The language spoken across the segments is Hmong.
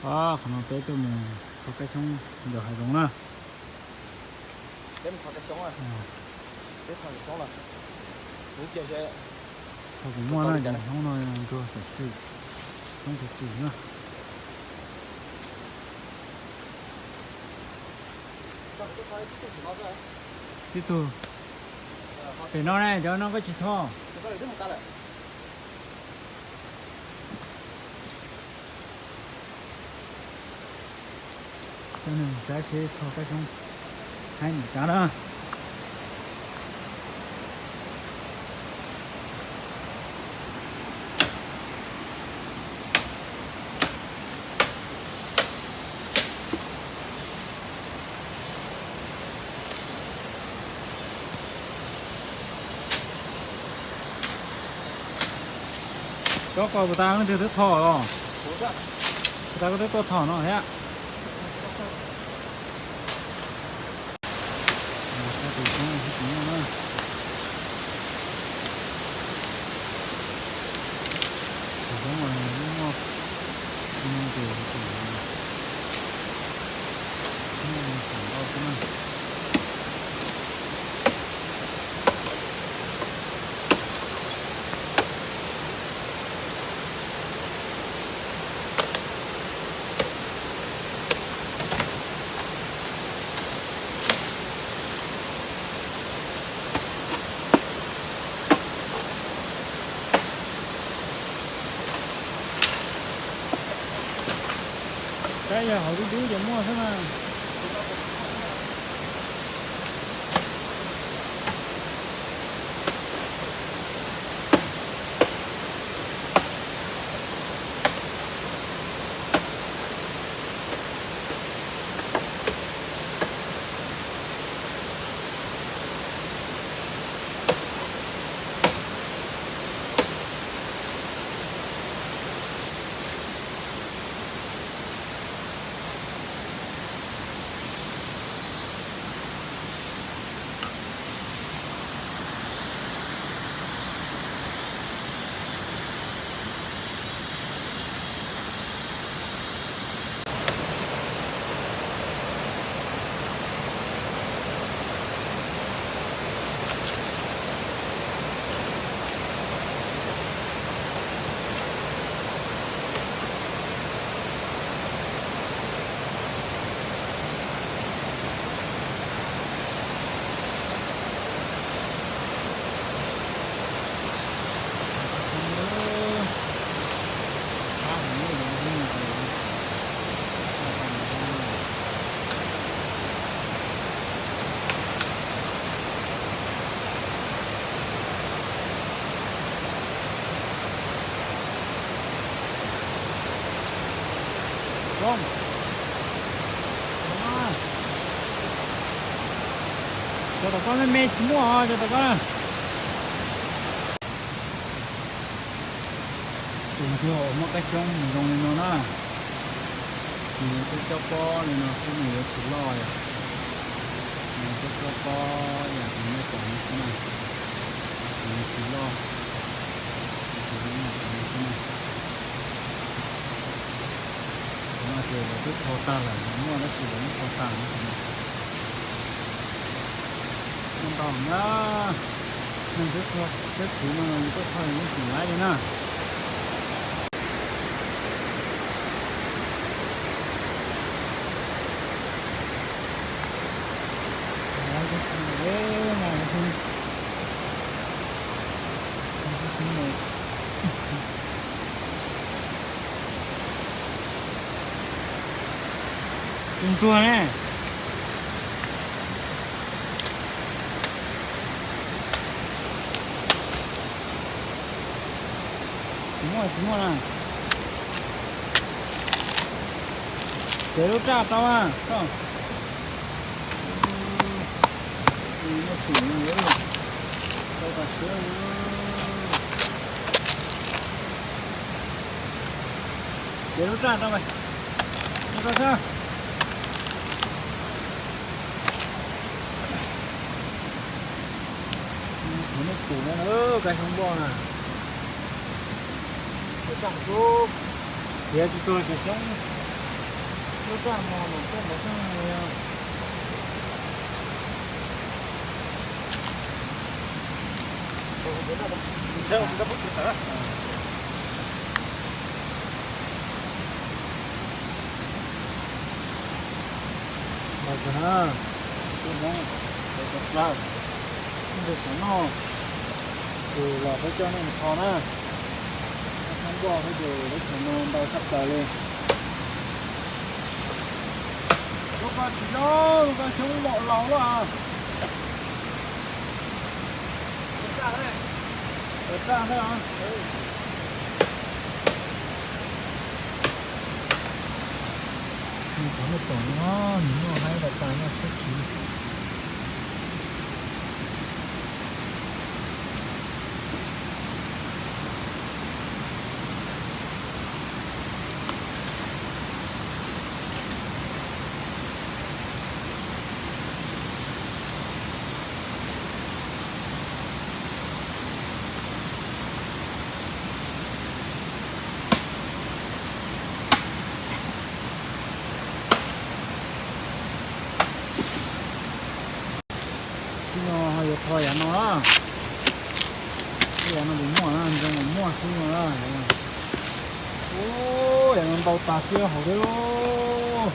Qhov no peb tuaj mus thov kab xyoob ntawm hav zoov na. Thaum kuv muaj na, cov xyoob no ntsuag tawm tswm, xyoob tawm tswm na. Tib tug pem no ne, cov no koj tsis thov. Cov neeg saib seb thov kab xyoob haib npaum cas na. Cov ko puas tas leej twg twb thov los? Puas tas koj twb tuaj thov no thiab? Saib yog hauv dub dub ces muaj xwb na. Cov tom koj me me tsis muaj os, cov tom koj. Tus ntsuag uas muaj kab xyoob mus zoo li no na, nws yuav cob cob pob li no xwb, nws yuav tsis loj yom. Nws yuav cob cob pob yam tus nej pom no xwb na, nws yuav tsis loj, tus nej pom no xwb na. Tus no ces lawv twb thau tag lawm, muaj dab tsi lawv twb thau tag no. Muaj ntau na, neeg twb thau, twb khuv no los yus tuaj thau yus yeej tsis laib li na. Tus ntsuag ne. Tsis muaj, tsis muaj na. Kev lub raj tau a. Muaj xum, tau tas siab. Kev lub raj tau. Tau tau. Thaum nej pum no na, kab xyoob npoj na. Txiav tsis tau cov xyoob, Los kawg na, tus Hmoob, tus Hmoob, tus saum no, tus los peb coj nej mus kho na. Txhob npoj thiab ces lub chaw no ntau tshaj plaws li. Lub ko tsis zoo, lub ko xyoob mom laus lawm. Raj thiab os. Nws cov nej pom no, nws nyuaj heev tas tas, nyuaj siab khiv. Xib no ho yuav tho yav no na. Xib yav no puas muaj na, ntshe mas muaj xib no na. Ub, yav no ntau tas siab hauv thiab lauj.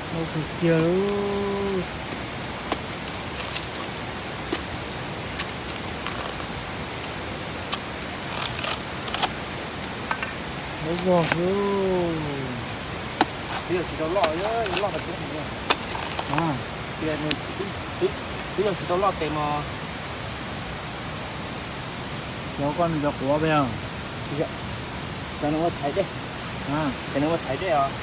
Ntau kawg kiag lauj. Ntau zog xwb. Twb yog tsis tau loj, loj tas siab. Twb yog tsis tau loj tes mos. Cov koj nws cov quav pes yog? Cov no ua thaiv dej. Cov no ua thaiv dej os.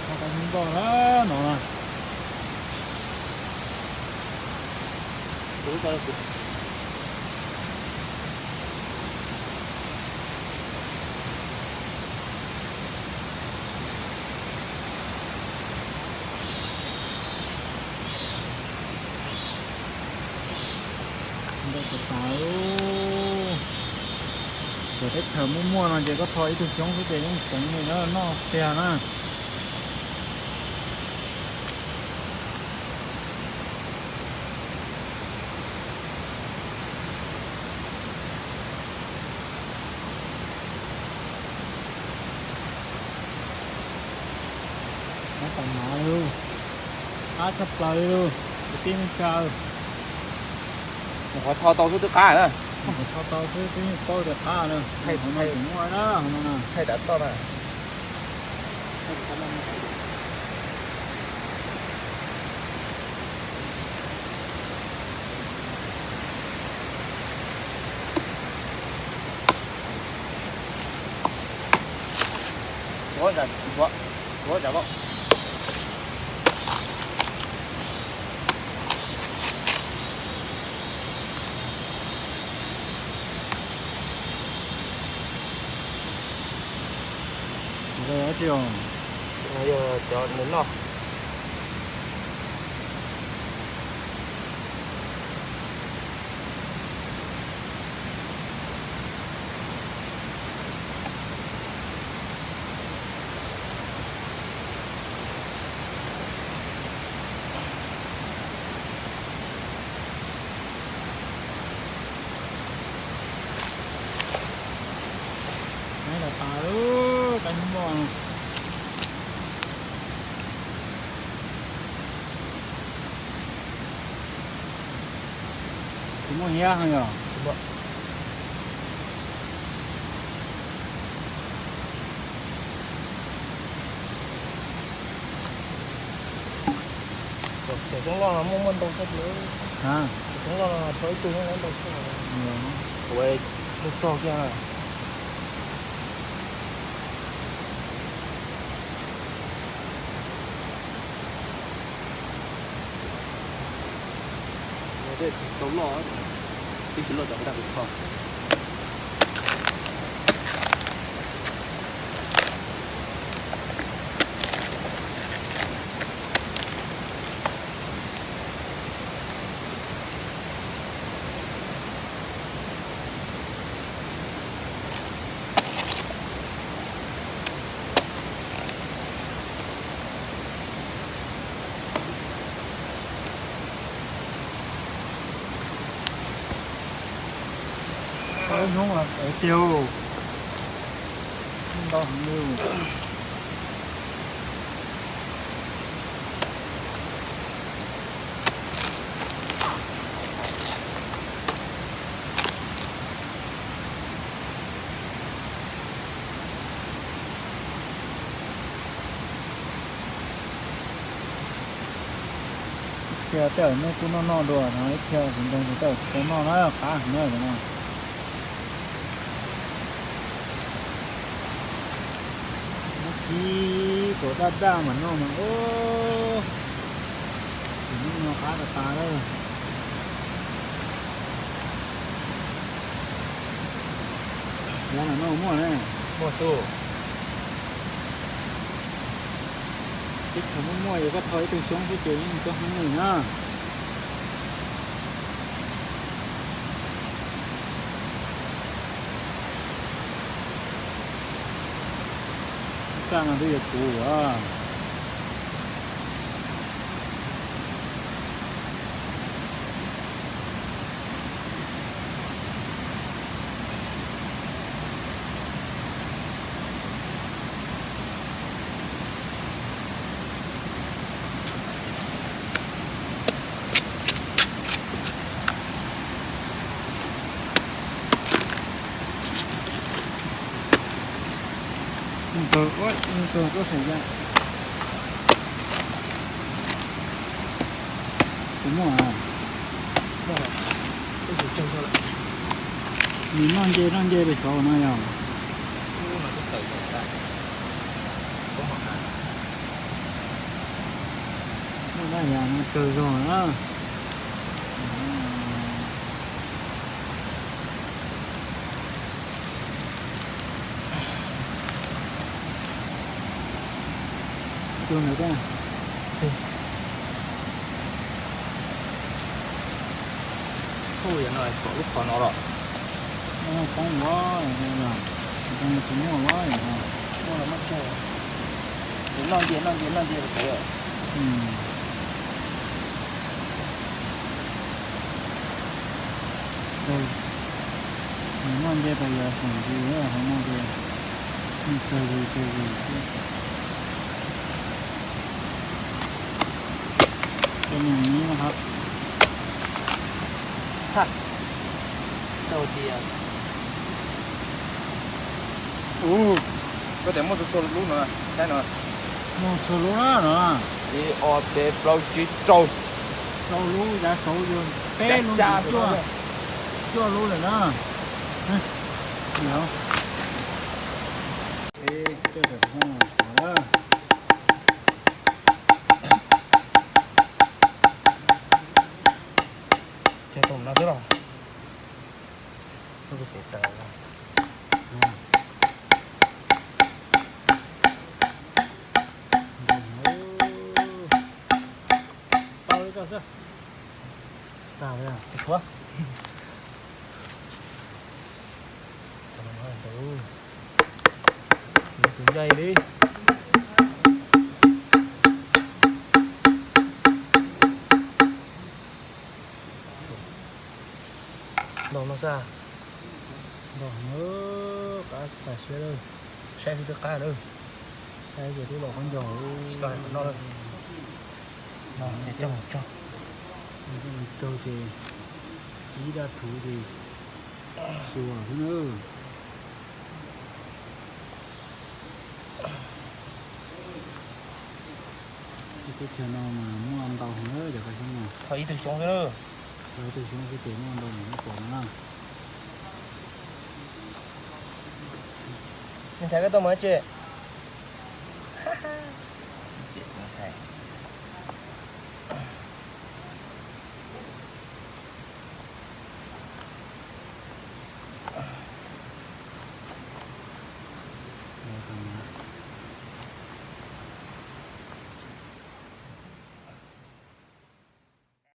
Ua tau ib npoj na no na. Ntau tas tas. Cov teb chaws muaj muaj no ces koj tho ib tug xyoob xwb ces yeej ceev li na, noj tiag na. Qab tas nav li, qab tshaj plaws li, kwv tij neej tsa. Nyuam qhuav tho tau xwb twb qab na. Nyuam qhuav tho tau xwb twb yeej paub tias qab na. Hauv no tseem muaj na, hauv no na. Thaij dav toj na. Ua, ua, ua. Tsis yog cov nws noj. Nab los tas lub qab nyuj moj. Tsis muaj hiab yog? Cov xyoob loj no muaj muaj ntau xwb. Cov xyoob loj no tho ib tug ntau xwb. Kuv mus txog kiag. Tsis tau loj, twb tsis loj cov kuv tho. Hnub tiag, ntau heev li. Ib txhia tej zaum nej kuj noj noj dua no, ib txhia kuv nrog tus tej zaum tsis tau noj na, qab heev na no. Muab kib kom daj daj mam noj mas, ub, tus noj no qab tas tas lawm. Yav no noj muaj ne. Muaj xwb. Teb chaws muaj muaj, yog koj tho ib tug xyoob xwb ces yeej koj heev li na. Lub kaj no twb yog kuv a. Kawg, kawg koj saib ya. Puas muaj? Nws noj nce noj nce rau saud no yog. Muaj dab yas no kawg zog na. Cua ntawd thiab. Hu yam no kom lub qhov no los. Poob ua, tsis muaj ua, muaj los muaj tsawg. Noj nce noj nce noj nce. Nws noj nce tas yog xeem ntsis hauv no ces nws tsawg zus tsawg zus xwb. Cov niag miv no hov. Tau tias. Ub, koj tias muaj txhua txhua lub no, saib no. Muaj txhua lub na no. Ib ob peb plaub tsib rau. Rau lub, yav saud yog peb lub, cuaj lub lawm na. Ces tus no xwb los. Tau li koj xwb. Tsis tas li, tsis tshuav. Tus yaig li. Ntau no xwb. Ntau heev, qab tas siab lawm. Saib xwb twb qab lawm. Saib ces twb los qab ncaug. Tsis tau hais qhov no lawm. No ces coj mus tsau. Coj mus tsau ces kib daj rhuv ces xuas xwb na. Teb chaws no mas muaj ntau heev cov qe xyoob no. Tho ib tug xyoob xwb. Tho ib tug xyoob xwb ces muaj ntau heev, muaj pom no na. Nws ntxhais koj tuaj mus dab tsi? Ces ntxhais